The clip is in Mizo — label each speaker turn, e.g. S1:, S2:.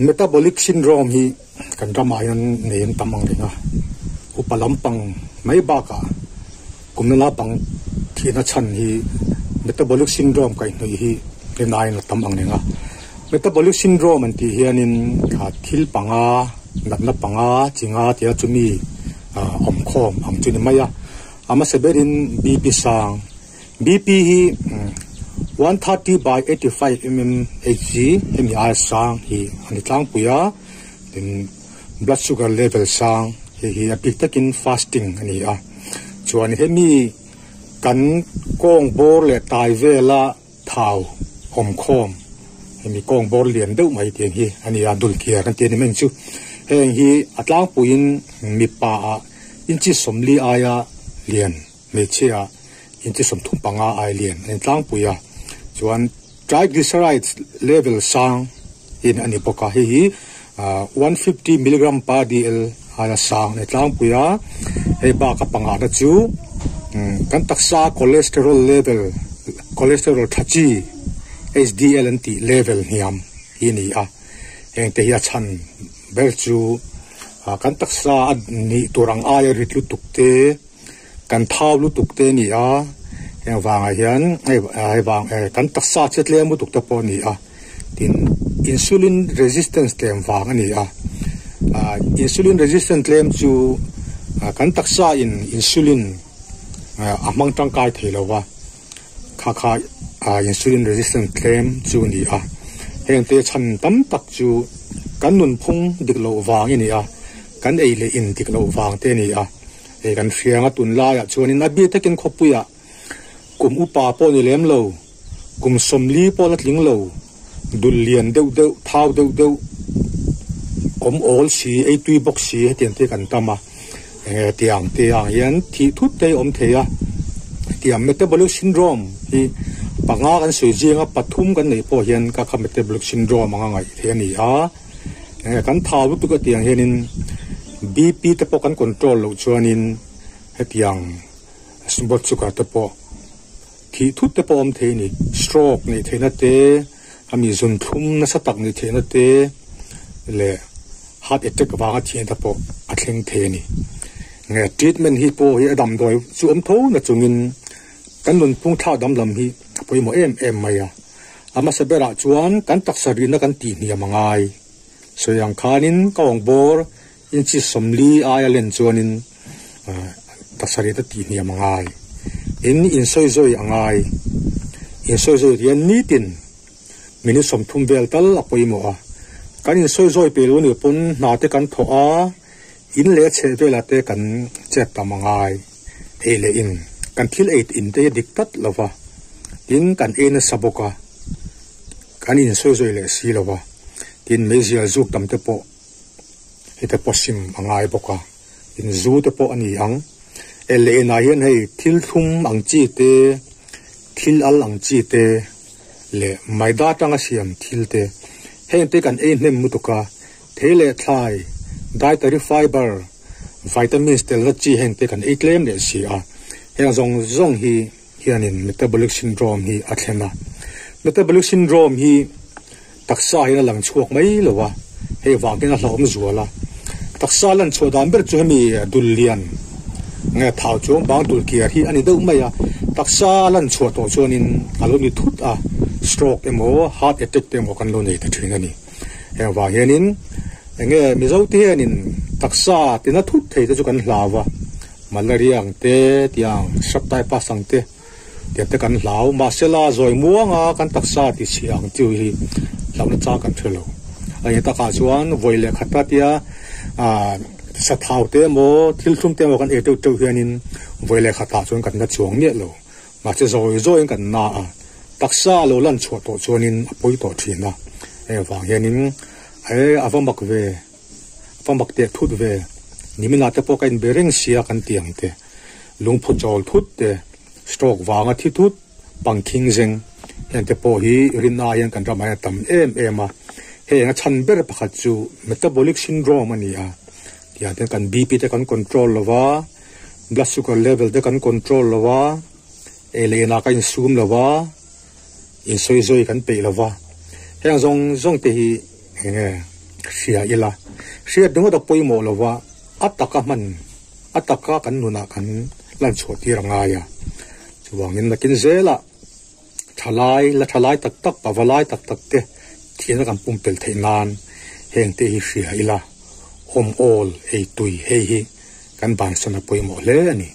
S1: Metabolic syndrome hi kan ramah hian nei an tam ang reng a, upa lampang mai bakah kumna lampang thihna chhan hi metabolic syndrome kaihhnawih hi rinaiin a tam ang reng a. Metabolic syndrome an tih hianin thil panga, natna panga chi nga tia chumi awmkhawm ang chu ni mai a. A hmasa berin BP sang. BP hi 130 by 85 mmHg hemi aia sang hi a ni tlangpui a, tin blood sugar level sang hei hi a bik takin fasting a ni a, chuan hemi kan kawng bawr leh tai vela thau awm khawm hemi kawng bawr lian deuh mai tiang hi a ni a, dul kiar kan ti a ni mai ang chu, heng hi a tlangpuiin mipa ah inchi 40 aia lian. Hmeichhia inchi 35 ai lian a ni tlangpui a, chuan triglycerides level sang in a ni bawk a, hei hi 150 milligram per dl aia sang a ni tlangpui a, hei bak a pangahna chu kan taksa cholesterol level cholesterol tha chi HDL an tih level hniam hi a ni a, hengte hi a chhan ber chu kan taksa a nih tur ang aia rit lutuk te. Kan thau lutuk te a ni a, heng vangah hian hei vang kan taksa che tlem lutuk te pawh a ni a, tin insulin resistance tlem vang a ni a, insulin resistance tlem chu kan taksa in insulin a hmang tangkai thei lo va, kha kha insulin resistance tlem chu a ni a, heng te chhan tam tak chu kan nunphung dik loh vang a ni a, kan ei leh in dik loh vang te a ni a. Hei kan hriang a tunlaiah chuanin a bik takin khawpuiah kum upa pawh ni lem lo, kum 40 pawh la tling lo, dul lian deuh deuh, thau deuh deuh, awm awl si, ei tui bawk si hetiang te kan tam a, enge tiang te ang hian thih thut te awm thei a, tiang metabolic syndrome hi panga kan sawi zinga pathum kan neih pawh hian ka kha metabolic syndrome anga ngaih theih a ni a. Enge kan thau lutuk a tiang hianin BP te pawh kan control loh chuanin hetiang blood sugar te pawh thih thut te pawh awm thei a ni. Stroke neih theihna te, ami zun thlum nasa tak neih theihna te leh heart attack vanga thihna te pawh a thleng thei a ni. Enge treatment hi pawh hi a damdawi chu awm tho na chungin kan nunphung thlak danglam hi a pawimawh em em mai a. A hmasa berah chuan kan taksa rihna kan tih hniam a ngai. Sawi ang khanin ka awng bawr inchi 40 aia len chuanin taksa rihna tih hniam a ngai. In insawizawi a ngai. Insawizawi hian nitin minute 30 vel tal a pawimawh a. Kan insawizawi peh lo nih pawn hna te kan thawh a, in leh chheh velah te kan chet tam a ngai. Ei leh in kan thil ei in te hi a dik tlat lo va, tin kan ei nasa bawk a, kan insawizawi leh si lo va, tin meizial zuk tam te pawh hete pawh sim a ngai bawk a, tin zu te pawh a ni ang. Ei leh inah hian hei thil thlum ang chi te, thil al ang chi te leh maida atanga siam thil te, heng te kan ei hnem lutuk a, thei leh thlai, dietary fibre, Vitamins telna chi heng te kan ei tlem leh si a, heng zawng zawng hi hianin metabolic syndrome hi a thlen a. Metabolic syndrome hi taksa hian a lang chhuak mai lo a, hei vang hian a hlauhawm zual a. Taksa lan chhuah dan ber chu hemi dul lian nge thau chuang bang dul kiar hi a ni deuh mai a, taksa lan chhuah tawh chuanin a lo ni thut a, stroke emaw heart attack te emaw kan lo nei ta thin a ni. Heng vang hianin enge Mizo te hianin taksa tina thut thei te chu kan hlau a, malaria ang te tiang sharp typhus ang te tiang te kan hlau. Mahsela zawi muanga kan taksa ti chhia ang chu hi hlauhna chang kan hre lo. A eng takah chuan vawi leh khata tia ah sathau te emaw thil thlum te emaw kan ei teuh teuh hianin vawi leh khatah chuan kan la chuang miah lo. Mahse zawi zawiin kan na a, taksa a lo lan chhuah tawh chuanin a pawi tawh thin a, hei avang hianin e a va mak ve, a va mak teh thut ve, niminah te pawh ka inbe reng sia kan ti ang te, lungphu chawl thut te, stroke vanga thi thut, pangkhing zeng heng te pawh hi rinna hian kan ramah hian a tam em em a, heng a chhan ber pakhat chu metabolic syndrome a ni a, tiang te kan BP te kan control lo va. Blood sugar level te kan control lo a, ei leh inah ka insum lo a, insawizawi kan peih lo va, heng zawng zawng te hi eng nge Hria ila, hriat ringawt a pawimawh lo va, a taka hman, a taka kan nunah kan lan chhuah tir a ngai a. Chuvangin nakin zelah thalai, la thalai tak tak, pavalai tak tak te thihna kan pumpelh theih nan heng te hi hria ila, awm awl, ei tui hei hi kan bansan a pawimawh hle a ni.